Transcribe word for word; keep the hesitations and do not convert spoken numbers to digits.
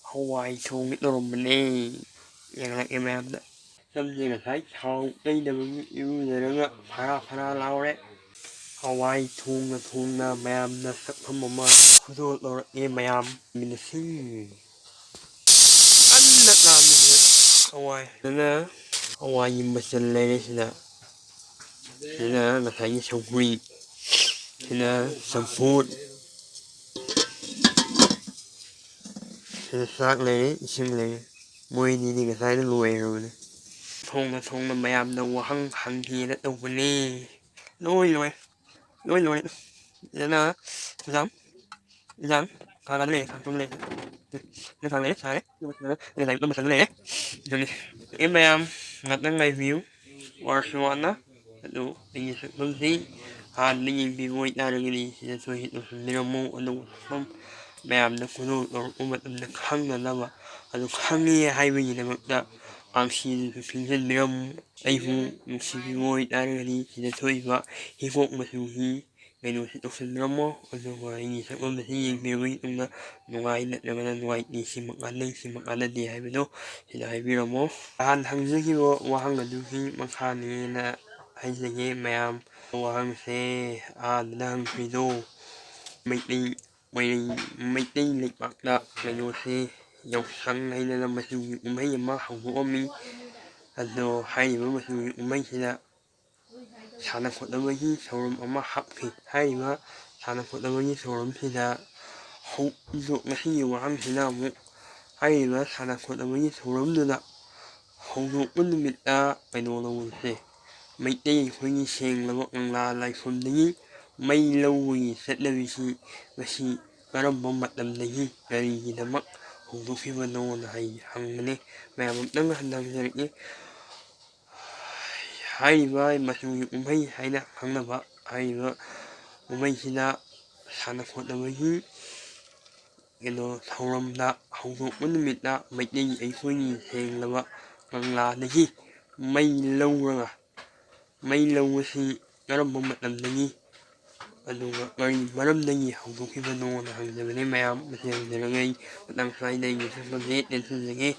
ꯍꯋꯥꯏ ꯊꯣꯡꯒꯦ ꯇꯧꯔꯝꯕꯅꯦ꯫ ꯌꯦꯡꯂꯛꯀꯦ ꯃꯌꯥꯝꯗ꯫ ꯁꯝꯁꯦ ꯉꯁꯥꯏ ꯊꯥꯎ ꯇꯩꯗꯕꯒꯤ ꯏꯔꯨꯖꯔꯒ ꯐꯔꯥ ꯐꯔꯥ ꯂꯥꯎꯔꯦ꯫ ꯍꯋꯥꯏ ꯊꯣꯡꯅ ꯊꯣꯡꯅ ꯃꯌꯥꯝꯅ ꯁꯛꯐꯝ ꯑꯃ ꯈꯨꯗꯣꯜ ꯇꯧꯔꯛꯑꯦ ꯃꯌꯥꯝ꯫ ꯃꯤꯅꯁꯤꯡ ꯀꯟꯅ ꯂꯥꯝꯃꯤꯁꯦ ꯍꯋꯥꯏ꯫ ꯑꯗꯨꯅ ꯍꯋꯥꯏꯒꯤ ꯃꯆꯜ ꯂꯩꯔꯦ ꯁꯤꯗ꯫ ꯁꯤꯅ ꯉꯁꯥꯏꯒꯤ ꯁꯧꯒ꯭ꯔꯤ, ꯁꯤꯅ ꯆꯝꯐꯨꯠ, ꯁꯤꯗ ꯆꯥꯛ ꯂꯩꯔꯦ, ꯏꯁꯤꯡ ꯂꯩꯔꯦ꯫ ꯃꯣꯏꯅꯤꯗꯤ ꯉꯁꯥꯏꯅ ꯂꯣꯏꯔꯕꯅꯦ꯫ ꯊꯣꯡꯅ ꯊꯣꯡꯅ ꯃꯌꯥꯝꯗ ꯋꯥꯍꯪ ꯍꯪꯒꯦꯅ ꯇꯧꯕꯅꯦ꯫ ꯂꯣꯏ ꯂꯣꯏ꯫ ꯂꯣꯏ ꯂꯣꯏ꯫ ꯐꯖꯅ ꯌꯥꯝ ꯌꯥꯝ ꯈꯥꯒꯗ ꯂꯩꯔꯦ, ꯈꯥꯒꯗ ꯂꯩꯔꯦ꯫ ꯅ ꯈꯥꯒꯗ ꯂꯩꯔꯦ, ꯁꯥꯔꯦ꯫ ꯅ ꯂꯥꯏꯔꯤꯛ ꯃꯁꯜꯗ ꯂꯩꯔꯦ꯫ ꯑꯗꯨꯅꯤ꯫ ꯑꯦ ꯃꯌꯥꯝ, ꯉꯥꯛꯇꯪ ꯉꯥꯏꯕꯤꯌꯨ꯫ ꯋꯥꯔꯁꯨ ꯋꯥꯅ꯫ ꯑꯗꯨ ꯑꯩꯒꯤ ꯁꯛꯐꯝꯁꯤ ꯍꯥꯟꯅ ꯌꯦꯡꯕꯤꯕ ꯑꯣꯏꯇꯥꯔꯒꯗꯤ ꯁꯤꯗ ꯁꯣꯏ ꯇꯧꯁꯤꯟꯕꯤꯔꯝꯃꯨ꯫ ꯑꯗꯨꯒ ꯁꯛꯐꯝ ꯃꯌꯥꯝꯗ ꯈꯨꯗꯣꯜ ꯇꯧꯔꯛꯄ ꯃꯇꯝꯗ ꯈꯪꯅꯅꯕ, ꯑꯗꯨ ꯈꯪꯉꯦ ꯍꯥꯏꯕꯒꯤꯗꯃꯛꯇ ꯀꯥꯡꯁꯤꯗꯨꯁꯨ ꯈꯤꯡꯖꯤꯟꯕꯤꯔꯝꯃꯨ꯫ ꯑꯩꯕꯨ ꯅꯨꯡꯁꯤꯕꯤꯕ ꯑꯣꯏꯇꯥꯔꯒꯗꯤ ꯁꯤꯗ ꯊꯣꯛꯏꯕ ꯍꯤꯒꯣꯛ ꯃꯆꯨꯒꯤ ꯀꯩꯅꯣꯁꯤ ꯇꯧꯁꯤꯟꯕꯤꯔꯝꯃꯣ꯫ ꯑꯗꯨꯒ ꯑꯩꯒꯤ ꯁꯛꯐꯝ ꯑꯁꯤ ꯌꯦꯡꯕꯤꯔꯕ ꯃꯇꯨꯡꯗ ꯅꯨꯡꯉꯥꯏ ꯅꯠꯇ꯭ꯔꯒꯅ ꯅꯨꯡꯉꯥꯏꯇꯦ, ꯁꯤꯃꯛ ꯀꯥꯟꯅꯩ, ꯁꯤꯃꯛ ꯀꯥꯟꯅꯗꯦ ꯍꯥꯏꯕꯗꯣ ꯁꯤꯗ ꯍꯥꯏꯕꯤꯔꯝꯃꯣ꯫ ꯅꯍꯥꯟ ꯍꯪꯖꯈꯤꯕ ꯋꯥꯍꯪ ꯑꯗꯨꯒꯤ ꯃꯈꯥꯅꯤꯅ ꯍꯥꯏꯖꯒꯦ ꯃꯌꯥꯝ꯫ ꯋꯥꯍꯪꯁꯦ ꯑꯍꯥꯟꯕꯗ ꯍꯪꯈ꯭ꯔꯤꯗꯣ ꯃꯩꯇꯩ, ꯃꯩ-, ꯃꯩꯇꯩ ꯂꯩꯄꯥꯛꯇ ꯀꯩꯅꯣꯁꯦ ꯌꯥꯎꯁꯪ ꯍꯥꯏꯗꯅ ꯃꯆꯨꯒꯤ ꯀꯨꯝꯍꯩ ꯑꯃ ꯍꯧꯗꯣꯛꯑꯝꯃꯤ꯫ ꯑꯗꯣ ꯍꯥꯏꯔꯤꯕ ꯃꯆꯨꯒꯤ ꯀꯨꯝꯍꯩꯁꯤꯗ ꯁꯥꯟꯅ ꯈꯣꯠꯅꯕꯒꯤ ꯊꯧꯔꯝ ꯑꯃ ꯍꯥꯞꯈꯤ꯫ ꯍꯥꯏꯔꯤꯕ ꯁꯥꯟꯅ ꯈꯣꯠꯅꯕꯒꯤ ꯊꯧꯔꯝꯁꯤꯗ ꯍꯧ-, ꯉꯁꯤꯒꯤ ꯋꯥꯍꯪꯁꯤꯅ ꯑꯃꯨꯛ ꯍꯥꯏꯔꯤꯕ ꯁꯥꯟꯅ ꯈꯣꯠꯅꯕꯒꯤ ꯊꯧꯔꯝꯗꯨꯗ ꯍꯧꯗꯣꯛꯄ ꯅꯨꯃꯤꯠꯇ ꯀꯩꯅꯣ ꯂꯧꯕꯁꯦ, ꯃꯩꯇꯩ ꯑꯩꯈꯣꯏꯒꯤ ꯁꯦꯡꯂꯕ ꯀꯪꯂꯥ ꯂꯥꯏꯐꯝꯗꯒꯤ ꯃꯩ ꯂꯧꯕꯒꯤ ꯆꯠꯅꯕꯤꯁꯤ ꯉꯁꯤ ꯀꯔꯝꯕ ꯃꯇꯝꯗꯒꯤ ꯀꯔꯤꯒꯤꯗꯃꯛ ꯍꯧꯗꯣꯛꯈꯤꯕꯅꯣꯅ ꯑꯩ ꯍꯪꯕꯅꯤ꯫ ꯃꯌꯥꯝ ꯑꯝꯇꯪ ꯍꯟꯅ ꯍꯪꯖꯔꯛꯏ꯫ ꯍꯥꯏꯔꯤꯕ ꯃꯆꯨꯒꯤ ꯀꯨꯝꯍꯩ ꯍꯥꯏꯅ ꯈꯪꯅꯕ ꯍꯥꯏꯔꯤꯕ ꯀꯨꯝꯍꯩꯁꯤꯗ ꯁꯥꯟꯅ ꯈꯣꯠꯅꯕꯒꯤ ꯀꯩꯅꯣ ꯊꯧꯔꯝꯗ ꯍꯧꯗꯣꯛꯄ ꯅꯨꯃꯤꯠꯇ ꯃꯩꯇꯩ ꯑꯩꯈꯣꯏꯒꯤ ꯁꯦꯡꯂꯕ ꯀꯪꯂꯥꯗꯒꯤ ꯃꯩ ꯂꯧꯔꯒ, ꯃꯩ ꯂꯧꯕꯁꯤ ꯀꯔꯝꯕ ꯃꯇꯝꯗꯒꯤ ꯑꯗꯨꯒ ꯀꯔꯤ ꯃꯔꯝꯗꯒꯤ ꯍꯧꯗꯣꯛꯈꯤꯕꯅꯣꯅ ꯍꯪꯖꯕꯅꯤ ꯃꯌꯥꯝ꯫ ꯃꯁꯤ ꯍꯪꯖꯔꯒ ꯑꯩ ꯃꯇꯥꯡ ꯁ꯭ꯋꯥꯏꯗ ꯑꯩꯒꯤ ꯁꯝꯁꯝꯁꯦ ꯇꯦꯟꯁꯤꯟꯖꯒꯦ꯫